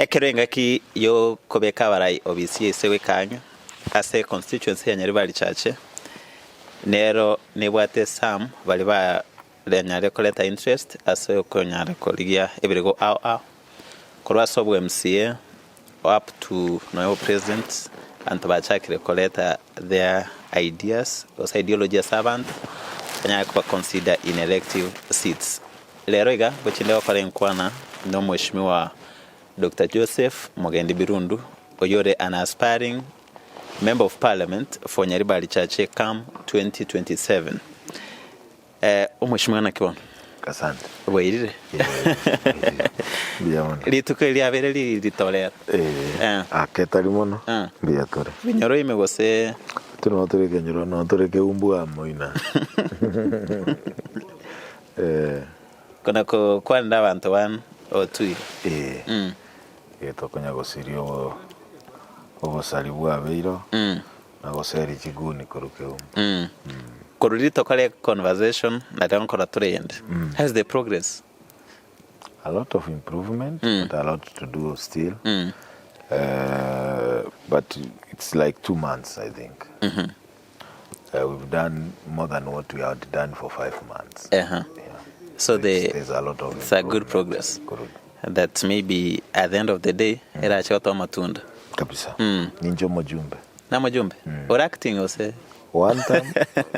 Ekero engaki y'okobeka abarai obisi ase goika ang'e ase econstituency ya Nyaribari Chache, nero nebwate some baria baranyare koreta interest ase okonyara korigia ebirego ao ao, korwa ase obo MCA up to nonya obo president, abanto bachakire koreta their ideas gose ideology ase abanto, banyare koba consider in elective seats. Rero iga ngochinde gokora enkwana na omweshimiwa Doctor Joseph Mugendi Birundu oyore an aspiring Member of Parliament for Nyaribari Chache come 2027. Eh, omweshimiwa naki bono? Asante. Bwairire? Mbuya mono. Rituko eri riabeire ririto rero. Eh, Eh. ake tari mono. Eh. Mbuya tore. Binyoro ime gose Intwe noo tore ekenyoro noo tore keumbu amo ina. Eh. Kona kokwanera abanto one or two iga. Eh. Iga tokonya gosiria obo obosari bwabeiro na goseria chiguni korwa keumbu. Korwa riria tokore conversation na rero nkora tore ende. How is the progress? A lot of improvement but a lot to do still. But it's like 2 months, I think. We've done more than what we had done for 5 months. Yeah. So There's a lot of it's a good improvement. Progress. Good. That maybe at the end of the day erache gotoa amatunda. Kabisa. Ninche omojumbe. Na mojumbe? Ore acting gose? One time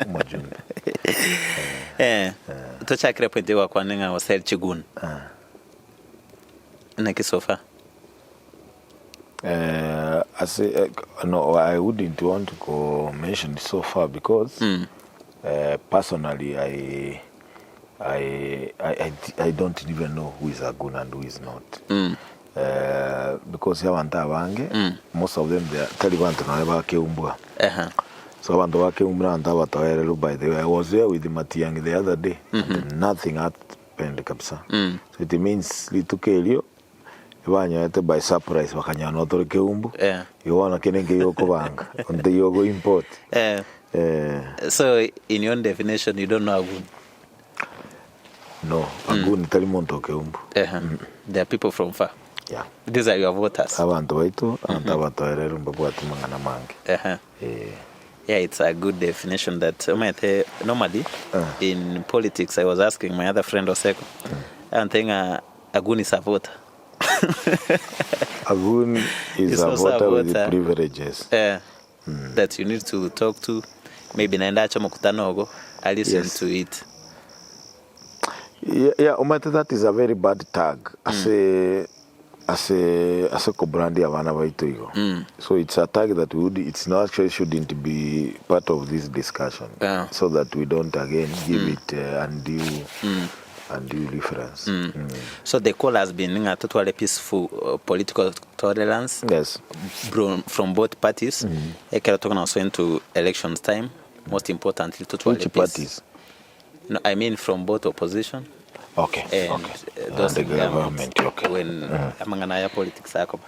omojumbe. Eh, tochakire point egwakwana ng'a gose chiguni. Naki so far? Ase no, I wouldn't want to go mention so far because personally I don't even know who is a goon and who is not. Because abanto abange, most of them, they are tari banto nonye bakeumbwa. So abanto bakeumbwa na abanto abatoereru. By the way, I was there with Matiang'i the other day and nothing happened kabisa. So it means rituko erio ebanyorete by surprise bakanyora notore keumbu. Igo bono kende nke yokobanga onte yogo import. So in your own definition, you don't know a goon? No, a goon tari monto okeumbu. They are people from far. Yeah. These are your voters. Abanto baito, abanto abatoereru mbabwati mang'ana mange. Yeah, it's a good definition that omanyete normally in politics. I was asking my other friend Oseko, I think a goon is a voter. A goon is It's a also a voter with voter. Privileges. That you need to talk to. Maybe naende ache mokutano ogo, I listen to it. Yeah, omanyete that is a very bad tag ase kobrandi abana baito igo. So it's a tag that we would it's not actually shouldn't be part of this discussion so that we don't again give it undue reference. So the call has been ng'a totware peaceful political tolerance from both parties. Ekero tokona so into elections time, most importantly totware Which peace. Parties? No, I mean from both opposition and those And the in government, government, okay. when amang'ana ya politics akoba.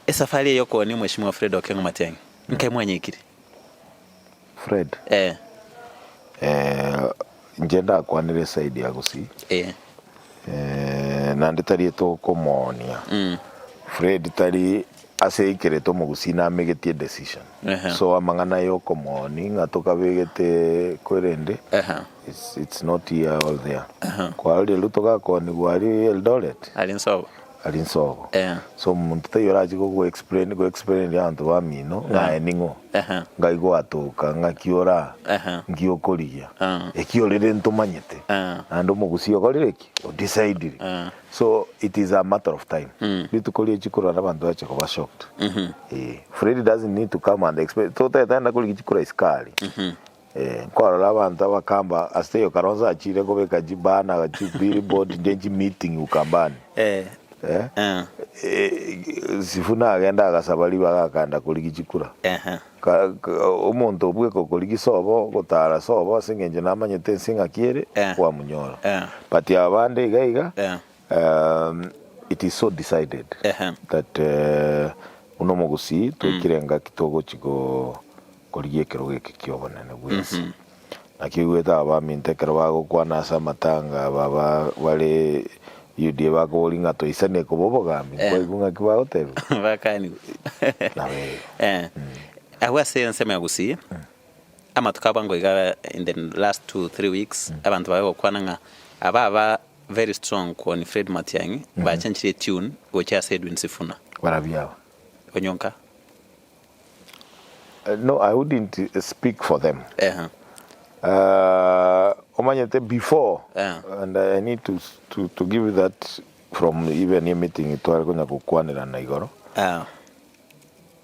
Esafari eyo ni Mheshimiwa Fred Okengo Matiang'i nkai mwanyikire? Fred? Eh. Inche ndakwanire side ya Gusii. Naende tari etokomonia. Fred tari ase aikerete omogusii namegetie decision. So amang'ana ya okomoni ng'a tokabegete kwerende, it's not here or there. Kwarorire riria togakonigwa aria Eldoret, Ari nsobo. Ari nsobo. So omonto taiyo orache gogo explain go explain abanto bamino ng'a aye ning'o, ngai gwatoka ng'aki ora, nki okorigia, eki orere ntomanyete, naende omogusii okorire ki? Odecidire. So it is a matter of time. Rituko rie chikura na abanto bache koba shocked. Fred doesn't need to come and explain. Totagete aende korigia chikura isiko aria. Nkwarora abanto abakamba ase eyo Kalonzo achire kobeka chibana chibillboard nde chimeeting Ukambani. Sifuna agenda agasaba ribaga akaenda korigia chikura. Omonto obweka okorigia sobo ogotara sobo ase eng'encho namanyete ense ng'aki ere, kwamunyora. But abande iga iga, it is so decided that buna omogusii twekire ngaki togochi go korigia ekerogo eke kia obonene bwensi. Naki oigwete aba baminto ekero bagokwana ase amatanga aba bare. UDA bakobori ng'a toisane koba obogambi, nkwaigwa ng'aki bagoteba? Bakani. Nabo igo. Agwo ase ensemo ya Gusii, amatuko abwo iga in the last 2-3 weeks, abanto bagokwana ng'a aba aba very strong kwoni Fred Matiang'i bachenchirie tune gochia ase Edwin Sifuna. Barabia aba. Onyonka. No, I wouldn't speak for them. Omanyete before and I need to give you that from even a meeting tware konya gokwanera na igoro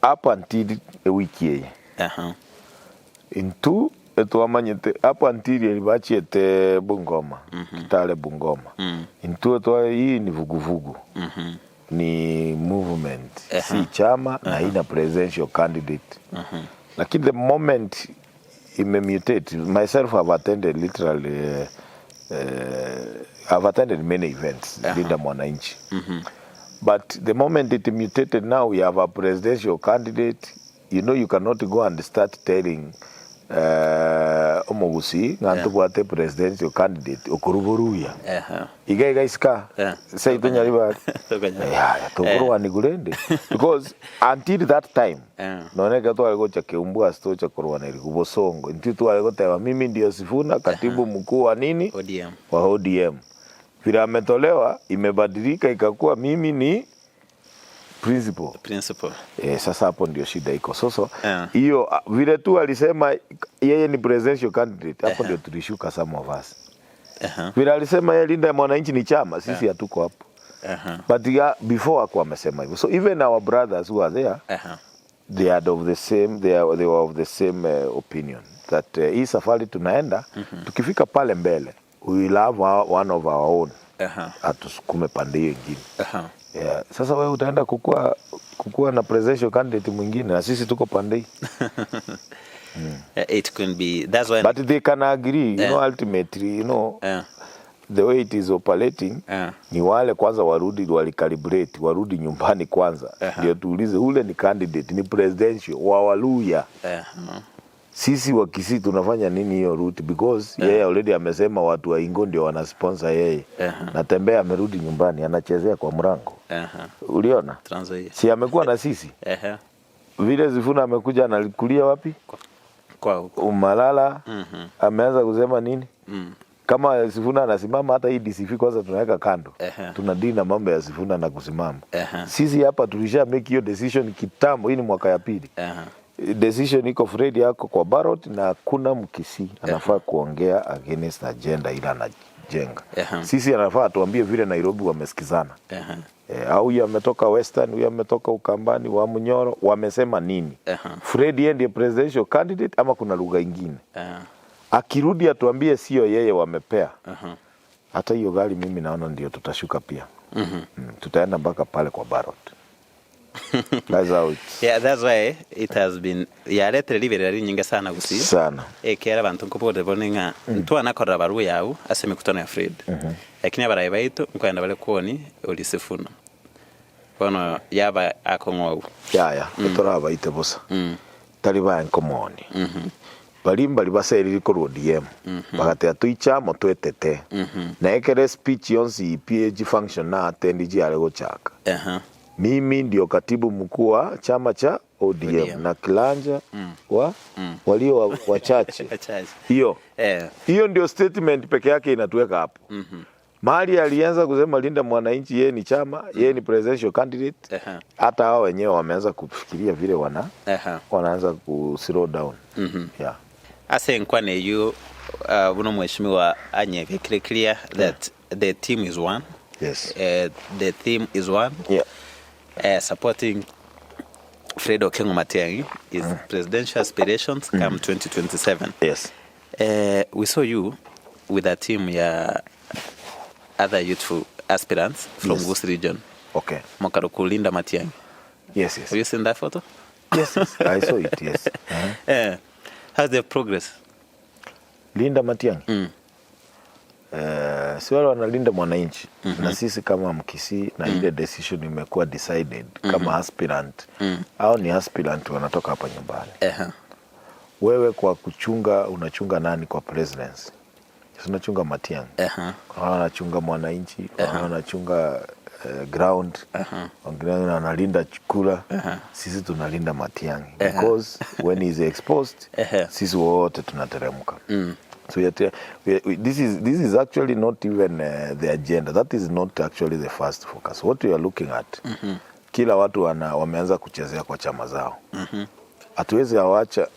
up until a wiki eye intu etwamanyete up until eri bachiete Bungoma, Kitale Bungoma, intu twa hii ni vuguvugu, ni movement, si chama na haina presidential candidate. Lakini the moment imemutate, myself have attended literally I've attended many events, Linda Mwananchi, but the moment it mutated, now we have a presidential candidate. You know, you cannot go and start telling omogusi ng'a ntobwate presidential candidate okoruboruya iga iga isika seito nyaribari. Tokanyari. Yeah, tokorwani kurende because until that time noneke tware gocha Keumbu ase tocha korwaneri kubosongo intwe tware goteba mimi ndio Sifuna, katibu mkuu wa nini ODM. Wa ODM. Vile ametolewa imebadilika ikakuwa mimi ni principal. Principal. Sasa hapo ndio shida iko sasa. Hiyo vile tu alisema yeye ni presidential candidate, hapo ndio tulishuka some of us. Vile alisema yeye Linda Mwananchi ni chama, sisi hatuko hapo. But yeah, before hakuwa amesema hivyo, so even our brothers who are there, they are of the same they were of the same opinion that hii safari tunaenda, tukifika pale mbele we will have one of our own atusukume pande hiyo ingine. Yeah. Sasa wewe utaenda kukua na presidential candidate mwingine na sisi tuko pande hii. It can be, that's why But they can agree, you know, ultimately, the way it is operating, ni wale kwanza warudi walicalibrate, warudi nyumbani kwanza, ndio tuulize ule ni candidate, ni presidential wa Waluya, sisi wa Kisii tunafanya nini hiyo route? Because yeye already amesema watu wa Ingo ndio wana sponsor yeye. Natembea amerudi nyumbani, anachezea kwa mrango. Uliona? Trans Nzoia. Si amekuwa na sisi? Vile Sifuna amekuja analikulia wapi? Kwa huko. Umalala. Ameanza kusema nini? Kama Sifuna anasimama, hata hii DCP kwanza tunaweka kando. Tunadili na mambo ya Sifuna na kusimama. Sisi hapa tulisha make hiyo decision kitambo, hii ni mwaka ya pili. Decision iko, Fred yako kwa ballot na hakuna Mkisii anafaa kuongea against agenda ila anajenga. Sisi anafaa tuambie vile Nairobi wamesikizana. Au huyu ametoka Western, huyu ametoka Ukambani, wa Munyoro wamesema nini? Fred yeye ndiye presidential candidate ama kuna lugha ingine? Akirudi atuambie sio yeye wamepea. Hata hiyo gari mimi naona ndio tutashuka pia. Tutaenda mpaka pale kwa ballot. That's how it's Yeah, that's why it has been yaretere riberera rinyinga sana Gusii. Sana. Ekera abantu nkobore bone ng'a ntwanakorera barua yau ase emikutano ya Fred, lakini abarayi baitu nkwenda bare kuoni ori Sifuna bono yaba akong'ogu. Yaya, turabaite busa. Tari ba nkomoni. Bari mbari baseriri korwa ODM. Bagatea tuichamo twetete. Na ekere speech yonsi PAG function na attendi jiare gochaka. Mimi ndio katibu mkuu wa chama cha ODM, ODM. Na Kilanja wa walio wachache. Wachache. Hiyo hiyo ndio statement peke yake inatuweka hapo. Mahali alianza kusema Linda Mwananchi yeye ni chama, yeye ni presidential candidate. Hata hao wenyewe wameanza kufikiria vile wanaanza ku slow down. Yeah. Ase nkwane yu buno mheshimiwa anye clear that the team is one. The theme is one. Supporting Fred Okengo Matiang'i is presidential aspirations come 2027. We saw you with a team ya other youthful aspirants from Gusii region. Mokaruku Linda Matiang'i. Yes. Have you seen that photo? Yes. I saw it, yes. How's the progress? Linda Matiang'i. Si wale wanalinda mwananchi na sisi kama Mkisii na ile decision imekuwa decided kama aspirant au ni aspirant wanatoka hapa nyumbani. Wewe kwa kuchunga unachunga nani kwa presidency? Tunachunga Matiang'i. Kuna wale wanachunga Mwananchi, kuna wale wanachunga ground, wengine wanalinda kura. Sisi tunalinda Matiang'i because when he is exposed, sisi wote tunateremka. So this is actually not even the agenda. That is not actually the first focus. What we are looking at, kila watu wameanza kuchezea kwa chama zao. Hatuwezi wacha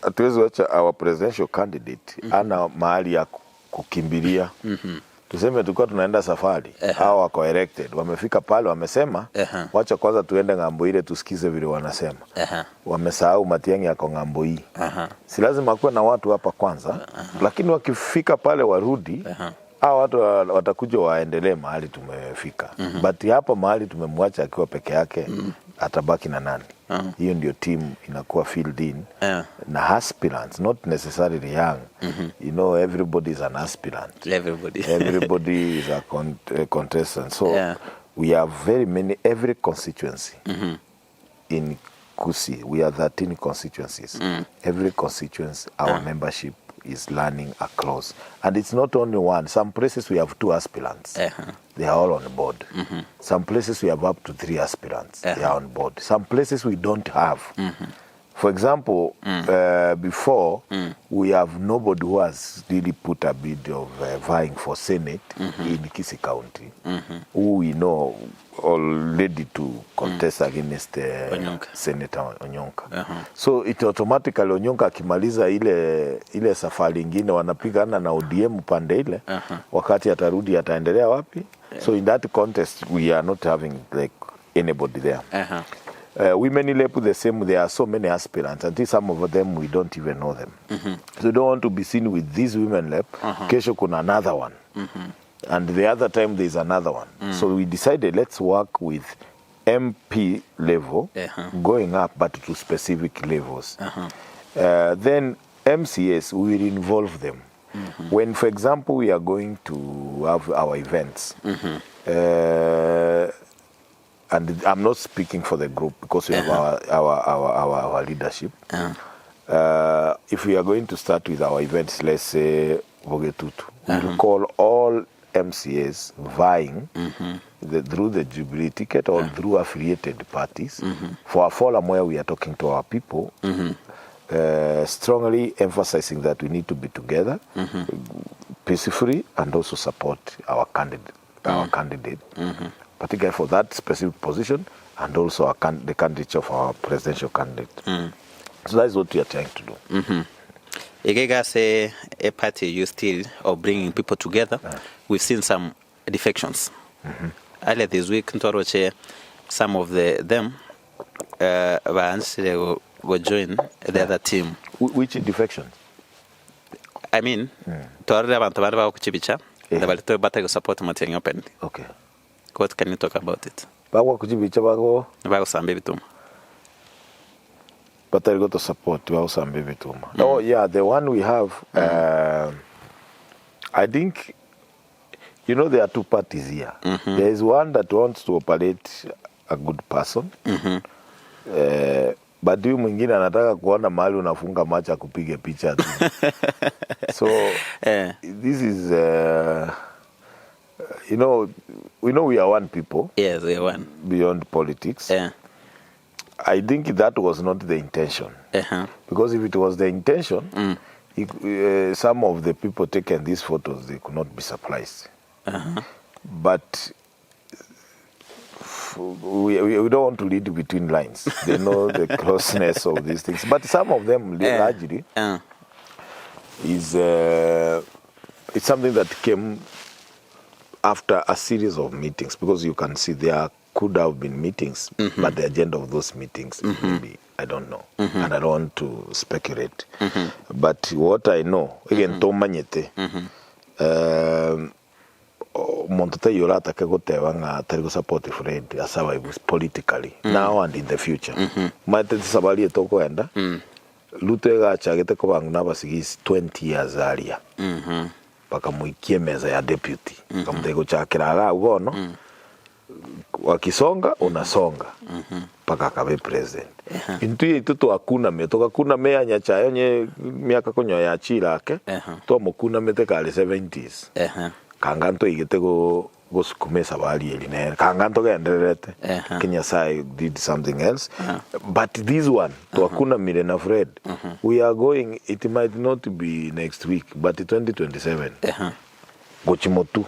our presidential candidate ana mahali ya kukimbilia. Tuseme tulikuwa tunaenda safari, hawa wako elected, wamefika pale wamesema, "Wacha kwanza tuende ng'ambo ile tusikize vile wanasema." Wamesahau Matiang'i yako ng'ambo hii. Si lazima kuwe na watu hapa kwanza, lakini wakifika pale warudi, hawa watu watakuja waendelee mahali tumefika. But hapa mahali tumemwacha akiwa peke yake, atabaki na nani? Hiyo ndio team inakuwa filled in na aspirants, not necessarily young. Everybody is an aspirant. Everybody. Everybody is a contestant. So we have very many, every constituency in Kisii, we are 13 constituencies. Every constituency, our membership is learning across. And it's not only one. Some places we have two aspirants. They are all on board. Some places we have up to three aspirants. They are on board. Some places we don't have. For example, before, we have nobody who has really put a bid of vying for Senate in Kisii County, who we know already to contest against Onyonka. Senator Onyonka. So it automatically, Onyonka akimaliza ile ile safari ingine wanapigana na ODM pande ile, wakati atarudi ataendelea wapi? So in that contest we are not having like anybody there. Women rep, the same. There are so many aspirants. Until some of them we don't even know them. So we don't want to be seen with these women rep. Kesho kuna another one. And the other time there's another one. So we decided, let's work with MP level going up, but to specific levels. Then MCAs, we will involve them. When, for example, we are going to have our events, and I'm not speaking for the group because we have our leadership. If we are going to start with our events, let's say Bogetutu, we will call all MCAs vying through the Jubilee ticket or through affiliated parties for a forum where we are talking to our people, strongly emphasizing that we need to be together peacefully and also support our candidate, particularly for that specific position, and also the candidature of our presidential candidate. So that is what we are trying to do. Igega say a party you still of bringing people together. We've seen some defections. Earlier this week, ntwaroche some of them baanzire go join the other team. Which defection? I mean, twarore abantu bari bakuchibicha yeah. Bali support Matiang'i openly. What can you talk about it? Bagwa kuchibicha bago Bagosamba ebituma. Batari go to support bagosamba ebituma. Oh yeah, the one we have, I think there are two parties here. There is one that wants to operate a good person. But huyu mwingine anataka kuona mahali unafunga macho akupige picha tu. So this is we know we are one people Yes, we are one. Beyond politics. I think that was not the intention. Because if it was the intention, some of the people taking these photos, they could not be surprised. But we don't want to read between lines. They know the closeness of these things. But some of them, largely, is it's something that came after a series of meetings, because you can see there could have been meetings, but the agenda of those meetings, maybe I don't know, and I don't want to speculate. But what I know, again, tomanyete, omonto taiyo oratake goteba ng'a tari go support Fred asurvive politically now and in the future, maete tisabari etokoenda Ruto egachagete kobang'u na abasigisi 20 years aria bakamuikia meza ya deputy, bakamutebia gochakera iga bono wakisonga unasonga. Mpaka akabe president. Intwe yaito twakunamire, togakunama eanyachae onye miaka konya yachire ake, twamokunamete kare 70s. Kanga ntoigete go gosukuma esabari eri nere, kanga ntogendererete, ki Nyasaye did something else. But this one, twakunamire na Fred, we are going, it might not be next week, but 2027, gochi motu,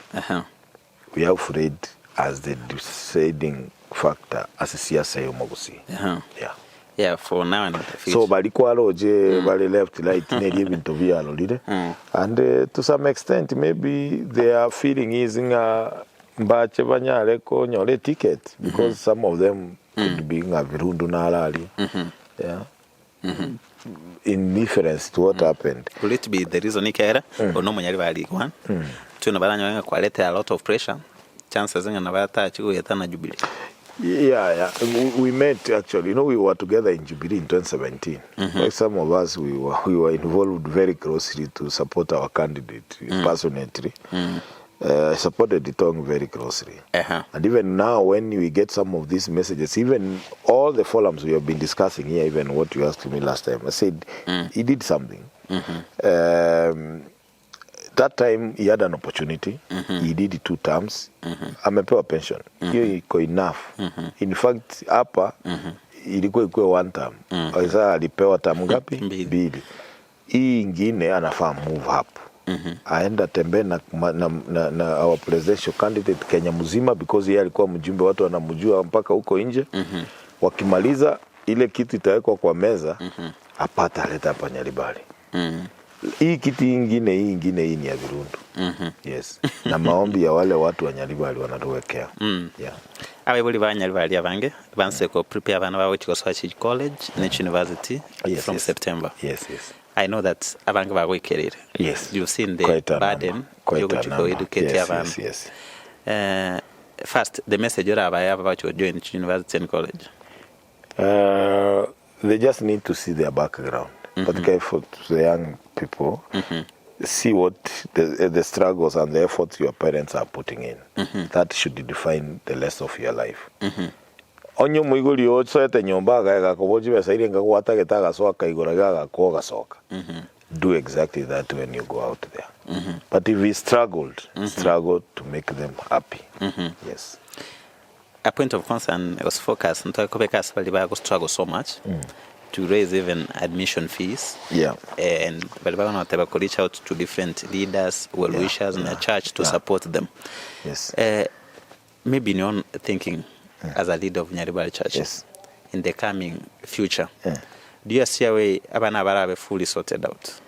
we have Fred as the deciding factor ase siasa ya omogusii. Yeah. Yeah, for now and the future. So bari kwaroche bari left right neri ebinto biarorire and to some extent maybe their feeling is ng'a mbache banyare konyora eticket because some of them could be ng'a Birundu nararia, yeah, in difference to what happened. Could it be the reason ikera ono omonyari barigwa tuno baranyora ng'a kwarete a lot of pressure, chances ng'a nabo atachi goeta na Jubilee? Yeah. We met actually. We were together in Jubilee in 2017. Like some of us, we were involved very closely to support our candidate passionately. I supported the Tong very closely. And even now, when we get some of these messages, even all the forums we have been discussing here, even what you asked me last time, I said he did something. That time he had an opportunity. He did two terms. Amepewa pension. Hiyo iko enough. In fact, hapa ilikuwa ikuwe one term. Sasa alipewa term ngapi? Mbili. Mbili. Hii ingine anafaa move up. Aenda tembee na our presidential candidate Kenya mzima because yeye alikuwa mjumbe, watu wanamjua mpaka huko nje. Wakimaliza ile kitu itawekwa kwa meza, apate aleta hapa Nyaribari. Hii kiti ingine, hii ingine, hii ni ya Birundu. Yes, na maombi ya wale watu wa Nyaribari wanatuwekea, yeah. Abaibori ba Nyaribari abange banse ko prepare abana bawe chigosoa chi college ne chi university from September. Yes. I know that abange bagoikerire. You've seen the Quite a burden number. Quite a yogochiko number. educate abana. First, the message orabaya aba bacho join chi university and college. They just need to see their background, particularly for the young people. See what the struggles and the efforts your parents are putting in. That should define the rest of your life. Onye omoigori osoete nyomba agaega kobo chibesa iria ngagwatagete agasoa akaigora gagakwa ogasoka. Do exactly that when you go out there. But if we struggled, struggle to make them happy. Yes. A point of concern was focus ntakobeka bali ba struggle so much to raise even admission fees and bali bagonoteba ko reach out to different leaders, well wishers in the church to support them. Maybe in your own thinking as a leader of Nyaribari Church in the coming future, do you see a way abana barabe fully sorted out?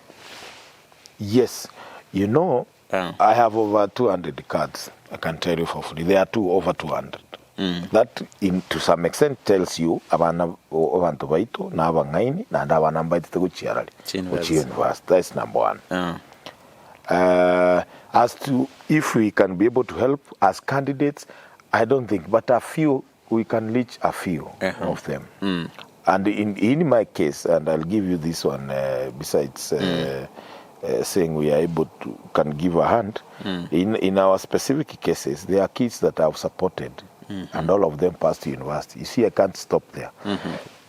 Yes. I have over 200 cards. I can tell you for free. There are two over 200. That in, to some extent tells you abana abantu baitu na abang'aini naende abana mbaitete gochiarari Chi university. Gochi university. That's number one. As to if we can be able to help as candidates, I don't think, but a few, we can reach a few of them. And in my case, and I'll give you this one, besides saying we are able to, can give a hand, in our specific cases, there are kids that I've supported, and all of them passed to university. You see, I can't stop there.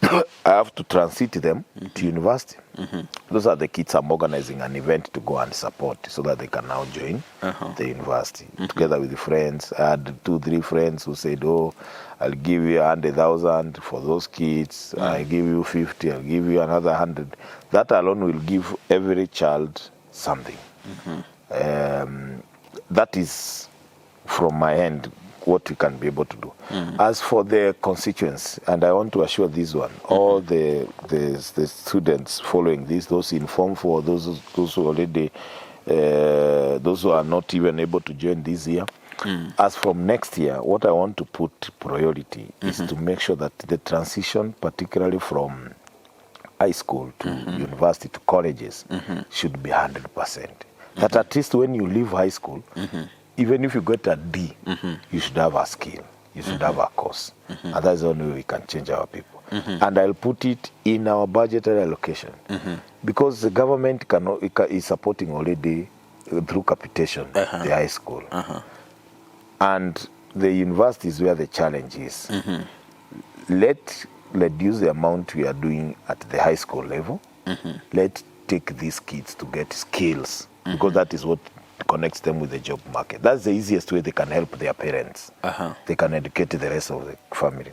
I have to transit them to university. Those are the kids I'm organizing an event to go and support so that they can now join the university together with the friends. I had two, three friends who said, "Oh, I'll give you 100,000 for those kids. I give you 50, I'll give you another 100." That alone will give every child something. That is from my end what we can be able to do. As for the constituents, and I want to assure this one, all the students following this, those in Form 4, those who already, those who are not even able to join this year, as from next year, what I want to put priority is to make sure that the transition, particularly from high school to university to colleges, should be 100%. That at least when you leave high school, even if you get a D, you should have a skill, you should have a course. And that's the only way we can change our people. And I'll put it in our budgetary allocation because the government cannot, is supporting already through capitation the high school. And the university is where the challenge is. Let's reduce the amount we are doing at the high school level. Let's take these kids to get skills, because that is what connects them with the job market. That's the easiest way they can help their parents. They can educate the rest of the family.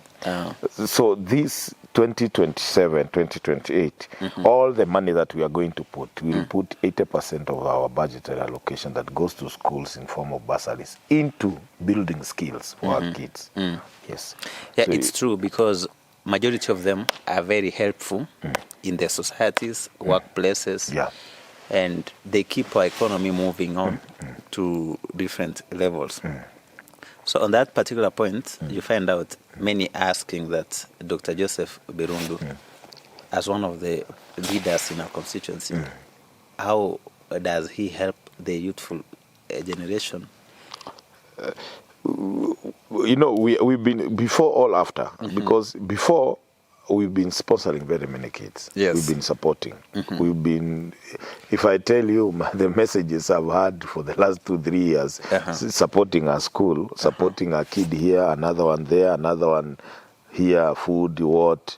So this 2027, 2028, all the money that we are going to put, we'll put 80% of our budgetary allocation that goes to schools in form of bursaries into building skills for our kids. Yes. Yeah, So it's true, because majority of them are very helpful in their societies, workplaces, and they keep our economy moving on to different levels. So on that particular point, you find out many asking that Dr. Joseph Birundu, as one of the leaders in our constituency, how does he help the youthful generation? We've been before all after, because before we've been sponsoring very many kids. We've been supporting. We've been, if I tell you the messages I've had for the last 2-3 years, supporting our school, supporting a kid here, another one there, another one here, food, what,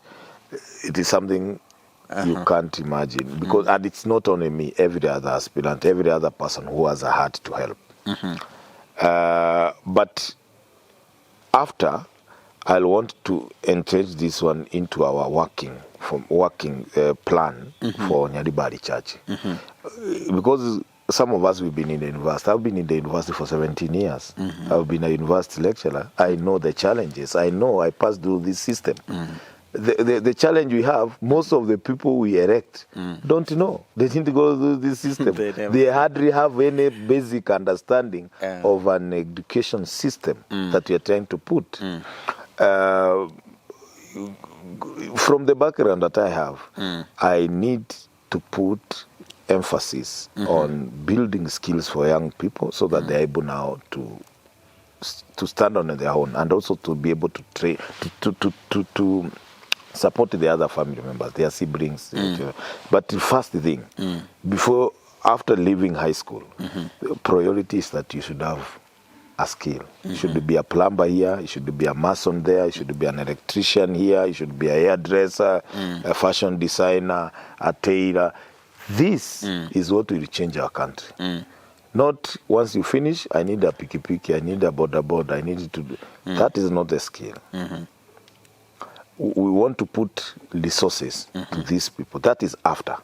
it is something you can't imagine. Because, and it's not only me, every other aspirant, every other person who has a heart to help. But after, I'll want to entrench this one into our working plan for Nyaribari Church. Because some of us, we've been in the university. I've been in the university for 17 years. I've been a university lecturer. I know the challenges. I know I passed through this system. The challenge we have, most of the people we erect don't know. They didn't go through this system. They never. They hardly have any basic understanding of an education system that we are trying to put. From the background that I have, I need to put emphasis on building skills for young people so that they're able now to stand on their own, and also to be able to train, to support the other family members, their siblings. But the first thing, after leaving high school, the priority is that you should have a skill. You should be a plumber here, you should be a mason there, you should be an electrician here, you should be a hairdresser, a fashion designer, a tailor. This is what will change our country. Not once you finish, I need a pikipiki, I need a boda boda, I need to do. That is not a skill. We want to put resources to these people. That is after.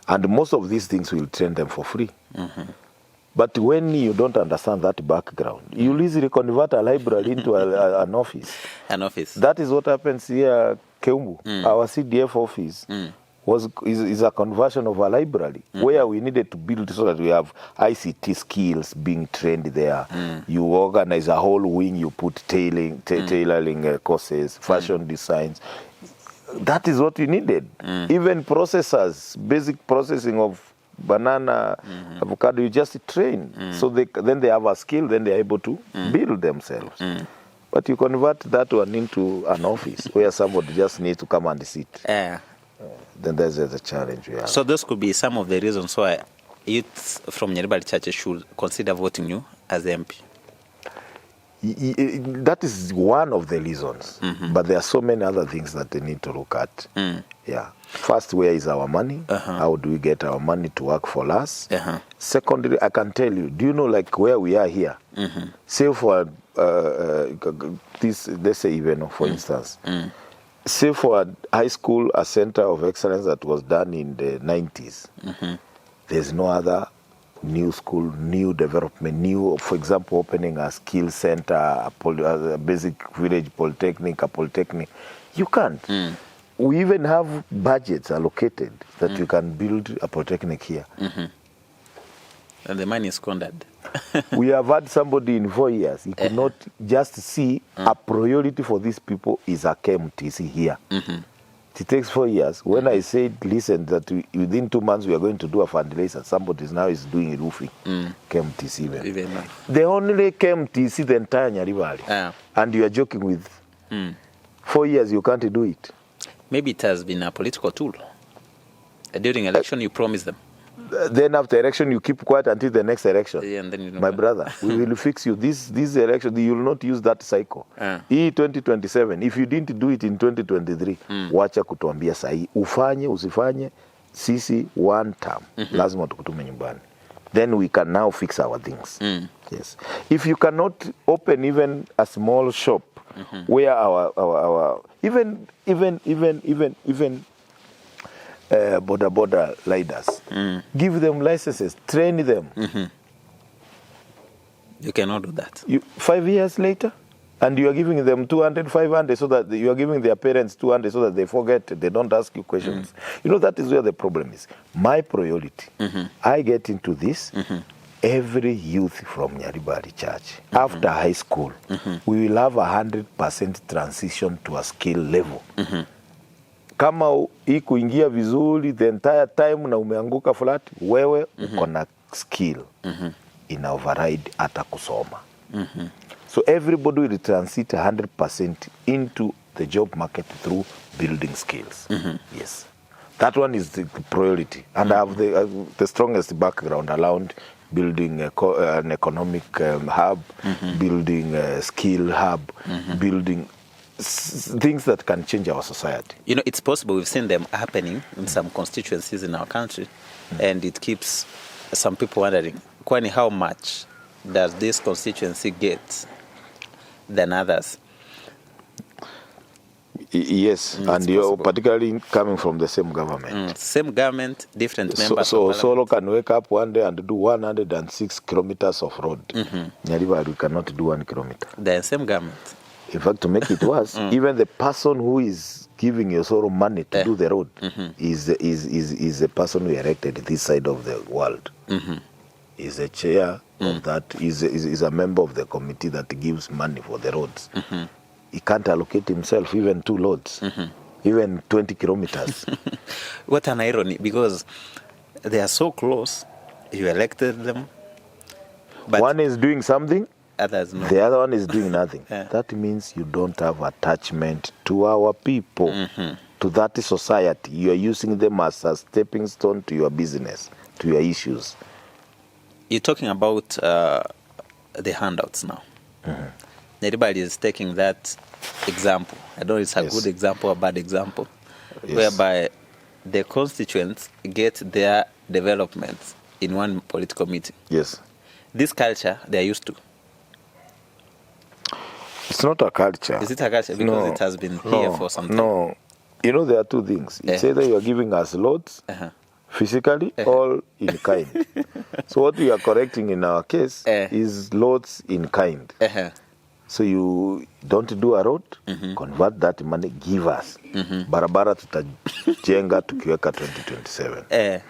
And most of these things will train them for free. But when you don't understand that background, you'll easily convert a library into an office. An office. That is what happens here, Keumbu. Our CDF office is a conversion of a library where we needed to build so that we have ICT skills being trained there. You organize a whole wing, you put tailoring courses, fashion designs. That is what you needed. Even processors, basic processing of banana, avocado, you just train. So then they have a skill, then they are able to build themselves. But you convert that one into an office where somebody just needs to come and sit. Then there's a challenge we have. So those could be some of the reasons why youths from Nyaribari Church should consider voting you as the MP. That is one of the reasons. But there are so many other things that they need to look at. Yeah. First, where is our money? How do we get our money to work for us? Secondly, I can tell you, do you know where we are here? Say for this, let's say even for instance, say for a high school, a center of excellence that was done in the 90s, there's no other new school, new development, new, for example, opening a skill center, a basic village polytechnic, a polytechnic. You can't. We even have budgets allocated that you can build a polytechnic here. And the money is squandered. We have had somebody in 4 years, he could not just see a priority for these people is a KMTC here. It takes 4 years. When I said, listen, that within 2 months we are going to do a fundraiser, somebody is now is doing roofing. KMTC even. Even now. The only KMTC, the entire Nyaribari. And you are joking with 4 years, you can't do it. Maybe it has been a political tool. During election, you promise them. Then after election you keep quiet until the next election. Yeah, and then you My brother, we will fix you. This election, you will not use that cycle. Hii 2027, if you didn't do it in 2023, wacha kutuambia sahi. Ufanye, usifanye, sisi one term. Lazima tukutume nyumbani. Then we can now fix our things. Yes. If you cannot open even a small shop where our even boda boda riders, give them licenses, train them. You cannot do that. You, 5 years later, and you are giving them 200, 500, so that you are giving their parents 200 so that they forget, they don't ask you questions. That is where the problem is. My priority, I get into this, every youth from Nyaribari Church, after high school, we will have 100% transition to a skill level. Kama hii kuingia vizuri the entire time na umeanguka flat, wewe uko na skill ina override hata kusoma. So everybody will transit 100% into the job market through building skills. Yes. That one is the priority. And I have the strongest background around building an economic hub, building a skill hub, building things that can change our society. It's possible. We've seen them happening in some constituencies in our country, and it keeps some people wondering, kwani how much does this constituency get than others? Yes, and It's you're possible. Particularly coming from the same government. Same government, different So, members so of parliament. Osoro can wake up one day and do 106 kilometers of road. Nyaribari cannot do 1 kilometer. The same government. In fact, to make it worse, even the person who is giving Osoro money to do the road is the person who erected this side of the world. Is a chair of that, is a member of the committee that gives money for the roads. He can't allocate himself even two loads, even 20 kilometers. What an irony, because they are so close. You elected them, but One is doing something, others no. the other one is doing nothing. That means you don't have attachment to our people, to that society. You are using them as a stepping stone to your business, to your issues. You're talking about the handouts now. Nyaribari is taking that example. I don't know if it's a good example or bad example, whereby the constituents get their developments in one political meeting. This culture they are used to. It's not a culture. Is it a culture? Because No. it has been No. here for some time. No. There are two things. It's either you are giving us loads physically or in kind. So what we are correcting in our case is loads in kind. So you don't do a road, convert that money, give us. Barabara tutajenga tukiweka 2027.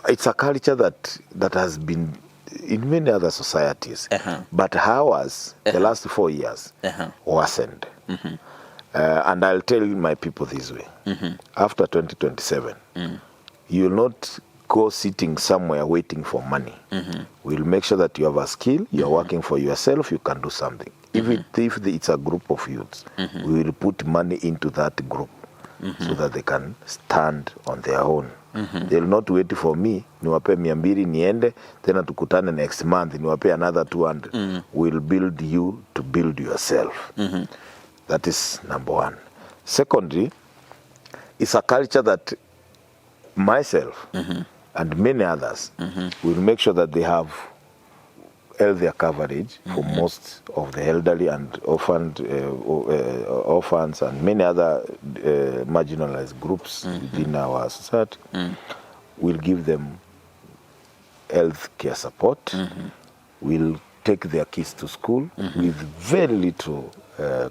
It's a culture that has been in many other societies. But ours, the last 4 years, worsened. And I'll tell my people this way. After 2027, you will not go sitting somewhere waiting for money. We'll make sure that you have a skill, you're working for yourself, you can do something. If it's a group of youths, we will put money into that group so that they can stand on their own. They'll not wait for me niwape 200 niende tena tukutane next month niwape another 200. We'll build you to build yourself. That is number one. Secondly, it's a culture that myself and many others will make sure that they have healthier coverage for most of the elderly and orphans and many other marginalized groups within our society. We'll give them health care support. We'll take their kids to school with very little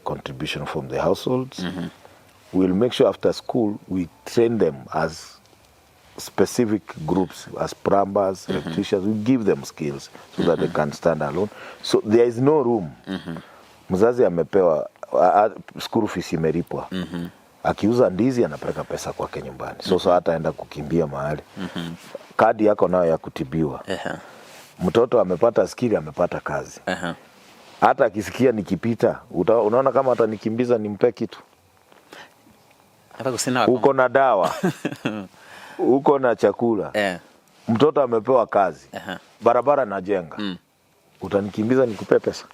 contribution from the households. We'll make sure after school we train them as specific groups, as plumbers, electricians. We give them skills so that they can stand alone. So there is no room. Mzazi amepewa school fees imelipwa. Akiuza ndizi anapeleka pesa kwake nyumbani. So hataenda kukimbia mahali. Kadi yako nayo ya kutibiwa. Mtoto amepata skill, amepata kazi. Hata akisikia nikipita, unaona kama atanikimbiza nimpe kitu. Hapa kusina Uko na dawa, uko na chakula. Mtoto amepewa kazi, barabara najenga, utanikimbiza nikupe pesa?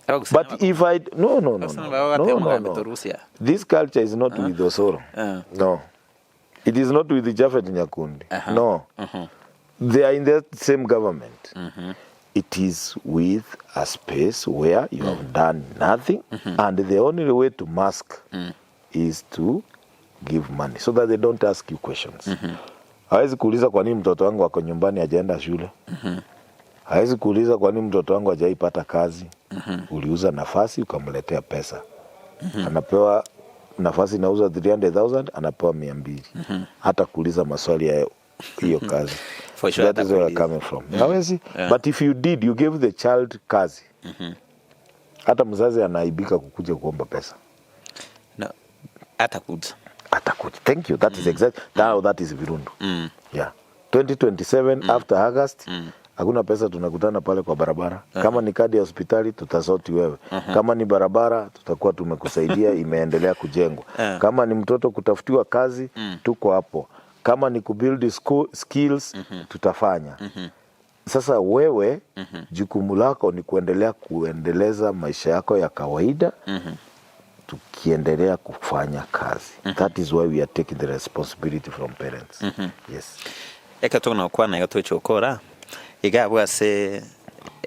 But if I no no no no no, no, no. This culture is not with Osoro. No. It is not with Japhet Nyakundi. No. They are in the same government. It is with a space where you have done nothing, and the only way to mask is to give money so that they don't ask you questions. Hawezi kuuliza kwa nini mtoto wangu ako nyumbani, hajaenda shule. Hawezi kuuliza kwa nini mtoto wangu hajaipata kazi. Uliuza nafasi ukamletea pesa. Anapewa nafasi inauza 300,000, anapewa 200. Hata kuuliza maswali ya hiyo kazi. For sure. That is where I'm coming from. Hawezi. But if you did, you gave the child kazi. Hata mzazi anaaibika kukuja kuomba pesa. No. Atakuja. Atakuja. Thank you. That is exactly. Now that is Birundu. Yeah. 2027 after August, hakuna pesa tunakutana pale kwa barabara. Kama ni kadi ya hospitali, tutasort wewe. Kama ni barabara, tutakuwa tumekusaidia, imeendelea kujengwa. Kama ni mtoto kutafutiwa kazi, tuko hapo. Kama ni kubuild school, skills, tutafanya. Sasa wewe, jukumu lako ni kuendelea kuendeleza maisha yako ya kawaida, tukiendelea kufanya kazi. That is why we are taking the responsibility from parents. Yes. Eka tugona iga twechokora iga bwase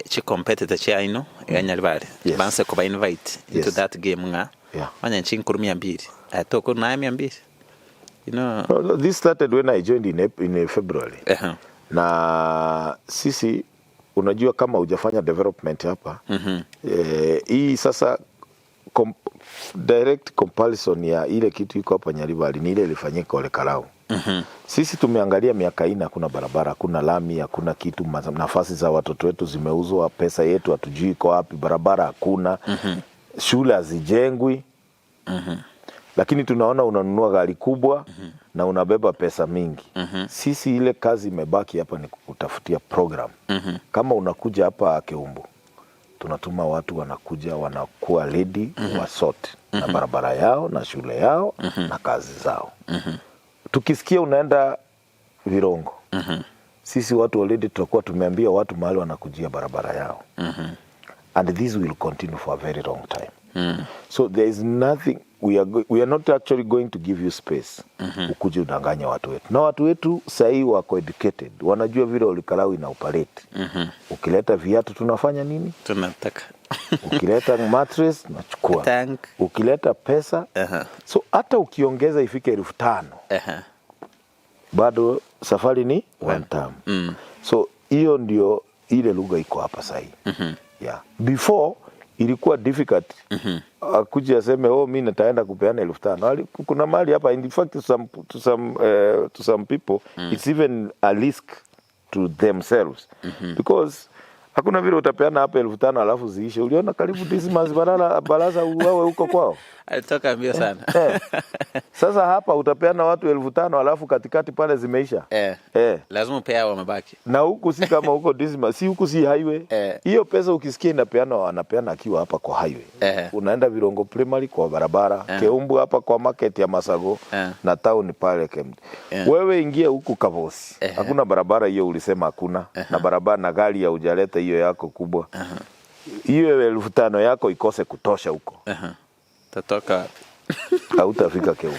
chi competitor chiaino iganyaribare banse kuba invite into that game nga manya nchinkuru 200 atoko na 200, you know. No, this started when I joined in February. Na sisi, unajua kama hujafanya development hapa, hii sasa direct comparison ya ile kitu iko hapa Nyaribari ni ile ilifanyika Ole Karau. Sisi tumeangalia miaka 4, hakuna barabara, hakuna lami, hakuna kitu, nafasi za watoto wetu zimeuzwa, pesa yetu hatujui iko wapi, barabara hakuna, shule hazijengwi. Lakini tunaona unanunua gari kubwa na unabeba pesa mingi. Sisi ile kazi imebaki hapa ni kukutafutia program. Kama unakuja hapa Keumbu, tunatuma watu wanakuja wanakuwa ready wasort na barabara yao na shule yao na kazi zao. Tukisikia unaenda Virongo, sisi watu already tutakuwa tumeambia watu mahali wanakujia barabara yao. And this will continue for a very long time. So there is nothing we are not actually going to give you space. Ukuje udanganye watu wetu. Na watu wetu sahii wako educated. Wanajua vile Ol Kalou ina operate. Ukileta viatu tunafanya nini? Tunataka. Ukileta mattress tunachukua. Tank. Ukileta pesa. So hata ukiongeza ifike 5,000. Bado safari ni one term. So hiyo ndio ile lugha iko hapa sahii. Yeah. Before ilikuwa difficult. Akuje aseme, "Oh, mimi nitaenda kupeana 5,000." Kuna mahali hapa, in fact to some people it's even a risk to themselves. Because hakuna vile utapeana hapa 5,000 alafu ziishe. Uliona karibu Dismas Barasa uawe huko kwao. Alitoka mbio sana. Sasa hapa utapeana watu 5,000 alafu katikati pale zimeisha. Lazima upea wamebaki. Na huku si kama huko Dismas, si huku si highway. Hiyo pesa ukisikia inapeana, wanapeana akiwa hapa kwa highway. Unaenda Virongo Primary kwa barabara, Keumbu hapa kwa market ya Masago na town pale Kemdi. Wewe ingia huku Kavosi. Hakuna barabara hiyo ulisema hakuna. Na barabara na gari ya hujaleta hiyo yako kubwa. Hiyo 5,000 yako ikose kutosha huko. Tatoka wapi? Hautafika Keumbu.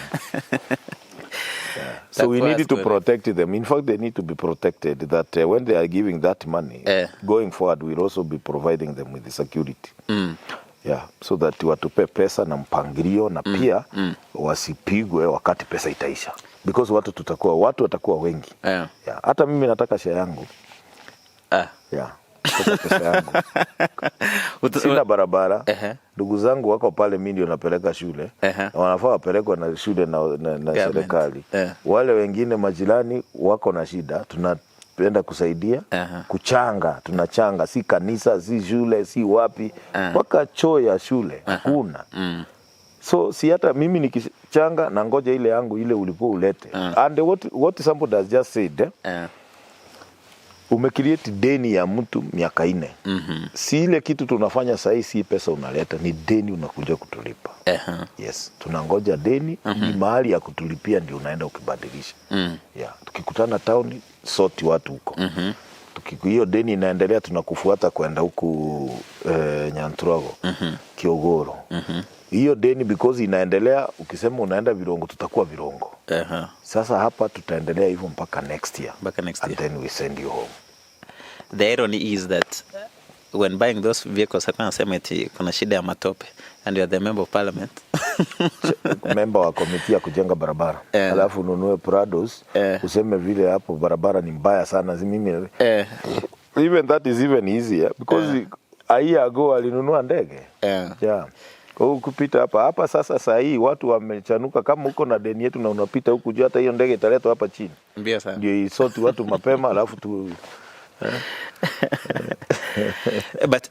Yeah. So we need to protect them. In fact, they need to be protected that when they are giving that money, going forward, we'll also be providing them with the security. Yeah, so that watupe pesa na mpangilio na pia wasipigwe wakati pesa itaisha. Because watu watakuwa wengi. Yeah. Hata mimi nataka share yangu. Yeah. Nataka pesa yangu. Sina barabara. Ndugu zangu wako pale, mimi ndio napeleka shule. Na wanafaa wapelekwe na shule na Government. serikali. Wale wengine majirani wako na shida, tunapenda kusaidia. Kuchanga, tunachanga, si kanisa, si shule, si wapi. Mpaka choo ya shule hakuna. So si hata mimi nikichanga na ngoja ile yangu ile ulikuwa ulete. And what somebody has just said, Umecreate deni ya mtu miaka 4. Si ile kitu tunafanya sahi, si pesa unaleta, ni deni unakuja kutulipa. Yes, tunangoja deni, ni mahali ya kutulipia ndio unaenda ukibadilisha. Yeah, tukikutana town sort watu huko. Hiyo deni inaendelea, tunakufuata kwenda huku Nyanturago, Kiogoro. Hiyo deni because inaendelea, ukisema unaenda Virongo, tutakuwa Virongo. Sasa hapa tutaendelea hivyo mpaka next year. Mpaka next And year. Then we send you home. The irony is that when buying those vehicles, alikuwa anasema eti kuna shida ya matope and you are the member of parliament. Member wa committee ya kujenga barabara, alafu ununue Prados, useme vile hapo barabara ni mbaya sana. Si mimi, even that is even easier because a year ago alinunua ndege. Yeah. Kwa hiyo kupita hapa hapa sasa, saa hii watu wamechanuka. Kama uko na deni yetu na unapita huku juu, hata hiyo ndege italetwa hapa chini Mbio sana. Ndio isort watu mapema, alafu tu. But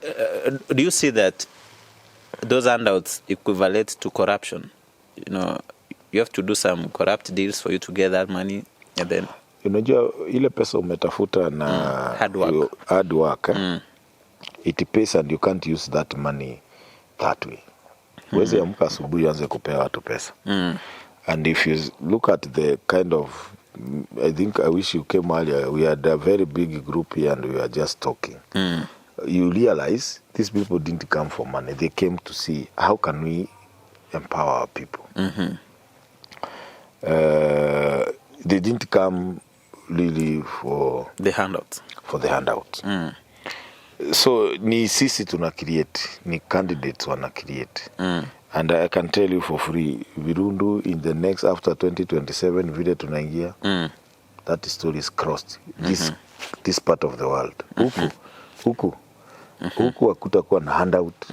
do you see that those handouts equivalent to corruption? You have to do some corrupt deals for you to get that money and then Unajua ile pesa umetafuta na Hard work. Hard work, eh? It pays and you can't use that money that way. Huwezi amka asubuhi uanze kupea watu pesa. And if you look at the kind of, I think I wish you came earlier. We had a very big group here and we were just talking. You realize these people didn't come for money. They came to see how can we empower our people. They didn't come really for the handouts. For the handout. So ni sisi tuna create, ni candidates wana create. And I can tell you for free, Virundu in the next, after 2027 vile tunaingia, that story is crossed. This part of the world. Huku huku huku hakutakuwa na handout,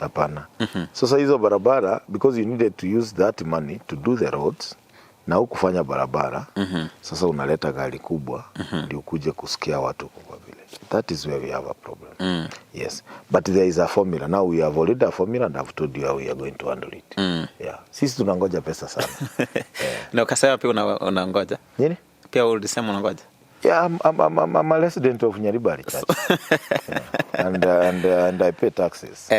hapana. Sasa hizo barabara, because you needed to use that money to do the roads na hukufanya barabara, sasa unaleta gari kubwa ndio ukuje kusikia watu huko kwa vile. That is where we have a problem. Yes, but there is a formula. Now we have already a formula and I've told you how we are going to handle it. Yeah, sisi tunangoja pesa sana. Na ukasema pia unangoja. Nini? Pia ulisema unangoja. Yeah, I'm a resident of Nyaribari Church. Yeah. And I pay taxes.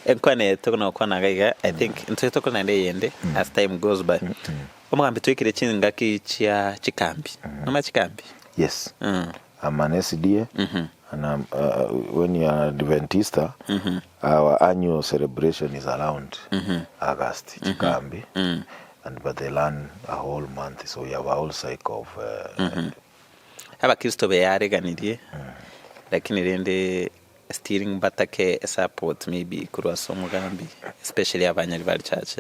Enkwane tukuna kwana gaiga, I think nto tukuna ndi yende as time goes by. Omugambi twikire chingaki chia chikambi. Noma chikambi. Yes. I'm an SDA. And when you are Adventista, our annual celebration is around August, Chikambi. And but they run a whole month, so we have a whole cycle of Abakristo beyariganirie, lakini rindi still batake support maybe kurwasa omugambi, especially abanyaribari church.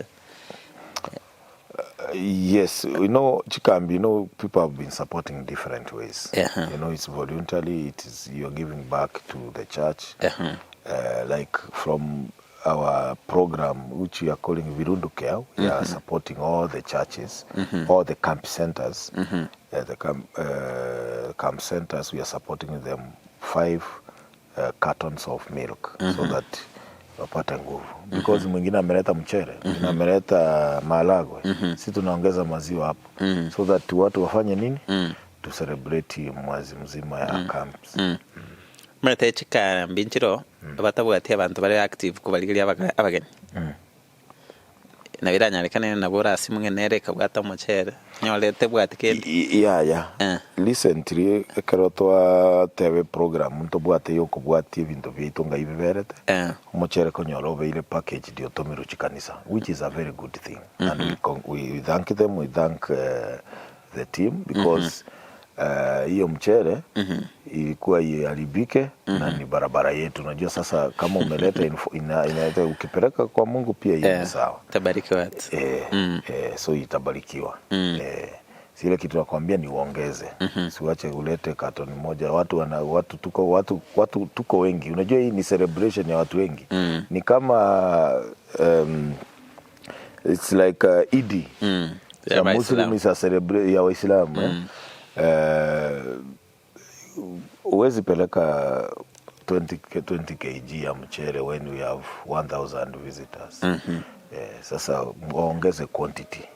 Yes, Chikambi, people have been supporting different ways. It's voluntarily, it is you're giving back to the church. Like from our program, which we are calling Virundu Care, we are supporting all the churches, all the camp centers. The camp centers, we are supporting them five cartons of milk so that wapate nguvu, because mwingine ameleta mchere, mwingine ameleta maharagwe, si tunaongeza maziwa hapo so that watu wafanye nini, to celebrate mwezi mzima ya camps. Murete chikambi nchiro batabwati abantu bari active kubarigiria abageni na biranyarikane nabo orasi mung'enere kabwata omuchere nyorete bwati kende. Yeah. Recently ekero twatebe program ntobwate yokobwatia ebinto biaitu ngai biberete, omuchere konyora obeire package ndio otomirwe chikanisa, which is a very good thing, and we thank them, we thank the team because hiyo mchere ilikuwa iharibike na ni barabara yetu. Unajua sasa kama umeleta inaleta ukipeleka kwa Mungu pia hiyo ni sawa. Tabariki watu. Eh, so itabarikiwa. Sile kitu nakwambia ni uongeze, siwache ulete katoni moja. Watu wana, watu tuko watu, watu tuko wengi. Unajua hii ni celebration ya watu wengi. Ni kama it's like Idi Ya ya Waislamu. Muslim is a celebrate ya Waislamu, eh? Huwezi peleka 20 kg ya mchere when we have 1000 visitors. Sasa waongeze quantity.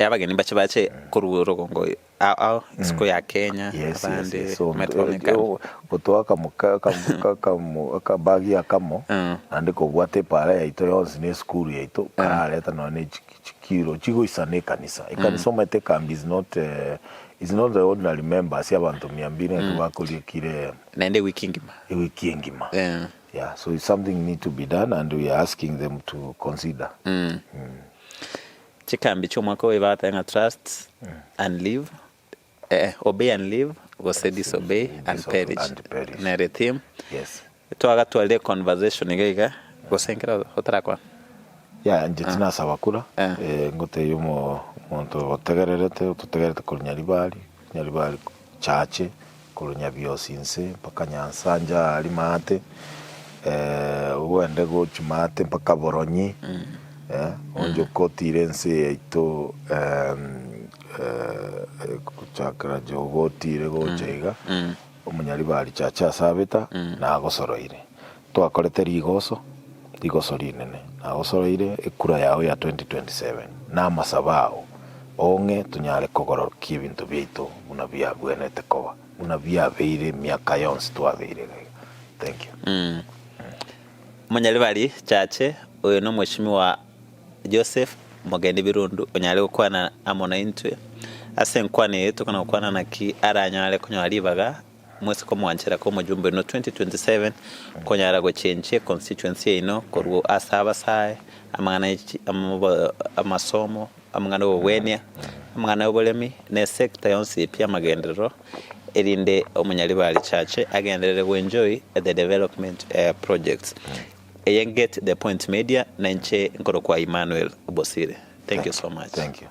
Abageni mbache bache korwa orogongo ao ao isiko ya Kenya Yes, yes, abande yes. So, omanyete kobonekana. gotoa akabagi akamo naende kobwata epaara yaito yonsi na esukuru yaito karareta nonya ne chikiro chigoisana ekanisa. Ekanisa omanyete ekambi is not is not the ordinary members abanto mia mbili ng'aki bakoria kire Naende ewiki engima. Ewiki engima. Yeah, so it's something need to be done and we are asking them to consider. Chikambi chi'omwaka oyo bagateba ng'a trust and live, eh, obey and live gose disobey and perish. And perish. Nere theme. Yes. Twagatwarire conversation iga iga gose nkero otarakwana. Yeah, inche tinasaba kura, Eh. ngotebia omo omonto otegererete ototegererete korwa Nyaribari, Nyaribari chache, korwa Nyabiosi inse mpaka Nyansancha aria maate, ogende gochia maate mpaka Boronyi, onchoke otire ense eye yaito gochakera Jogoo otire gocha iga, Omonyaribari chache ase abeta nagosoroire. Twakorete rigoso, rigoso rinene, nagosoroire ekura yao ya 2027 na amasabo ao ong'e tonyare kogorokia ebinto biaito buna biabwenerete koba, buna biabeire emiaka yonsi twabeire iga iga. Thank you. Omonyaribari Chache, oyo nomweshimiwa Joseph Mogeni Birundu onyare gokwana amo naintwe ase enkwana eye tokona gokwana naki aranyare konyora ribaga mwese komwanchera koba omojumbe oino 2027 konyara gochenchia econstituency yaino korwa ase abasae amang'ana ye chi amasomo amang'ana y'obogwenia amang'ana y'oboremi na esector yonsi pi y'amagenderero erinde omonyaribari Chache agenderere goenjoy the development projects. Eye Get The Point Media, na inche nkorokwa Emmanuel Bosire. Thank you so much. Thank you.